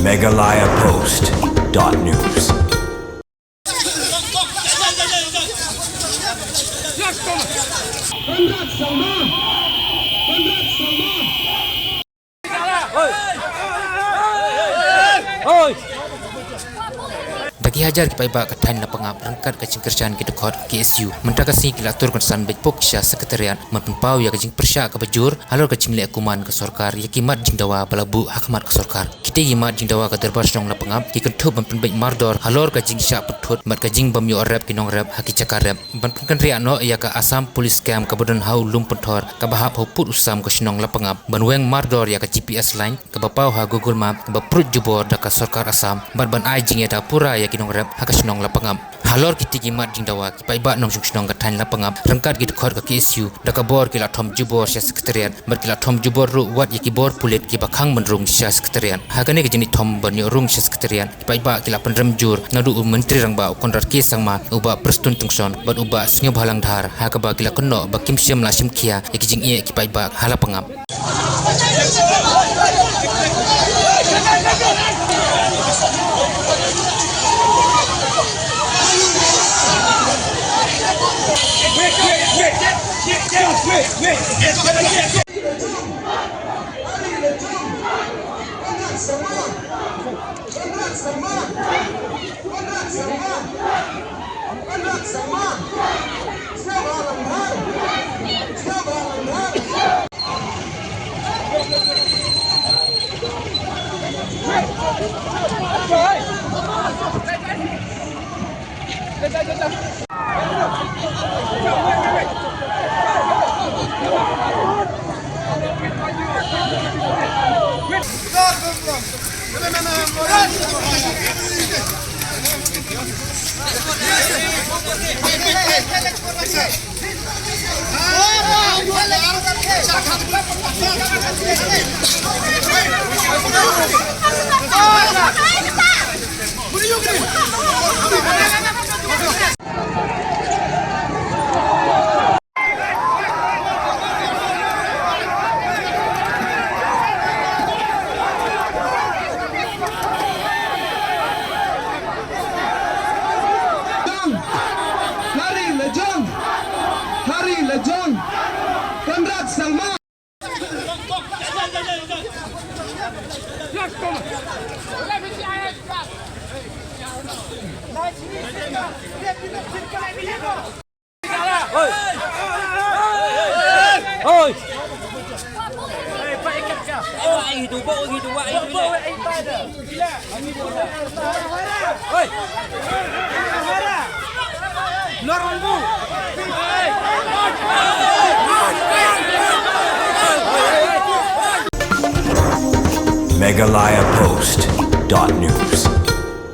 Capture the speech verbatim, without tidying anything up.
Meghalaya Post dot news. Da ki hajar ki paidbah ka thaiñ Lapangap ryngkat ka jingkyrshan ki dkhot K S U mynta ka sngi ki la tur kynsan beit pok sha Secretariat ban pynpaw ïa ka jingpyrshah kaba jur halor ka jingleh kuman ka sorkar ïa ki mat jingdawa ba la buh ha khmat ka sorkar. Kitei ki mat jingdawa ka Dorbar Shnong Lapangap ki kynthup ban pynbeit mardor halor ka jingshah pynthut bad ka jingbym ïoh rep ki nongrep ha ki jaka rep. Ban pynkynriah noh ïa ka Assam Police Camp kaba don ha u lum pynthor kaba hap ha u pud u sam ka shnong Lapangap, ban weng mardor ïa ka G P S line kaba paw ha Google Map kaba prut jubor da ka sorkar Assam, bad ban ai jingïada pura ïa ki nongrep ha ka shnong Lapangap. Halor kitei ki mat jingdawa ki paidbah nongshong shnong ka thaiñ Lapangap ryngkat ki dkhot ka K S U da ka bor ki la thom jubor sha Secretariat bad ki la thom jubor ruh wat ïa ki bor pulit kiba khang ban rung sha Secretariat. Ha kane ka jingïathom ban ïoh rung sha Secretariat, ki paidbah ki la pynrem jur naduh u Myntri Rangbah u Conrad K Sangma, u Bah Prestone Tynsong bad u Bah Sniawbhalang Dhar, ha kaba ki la kynnoh ba kim shym la shim khia ïa ki jingeh ki paidbah ha Lapangap. Hari Lejong, Hari Lejong, Conrad Sangma. Meghalaya Post dot news.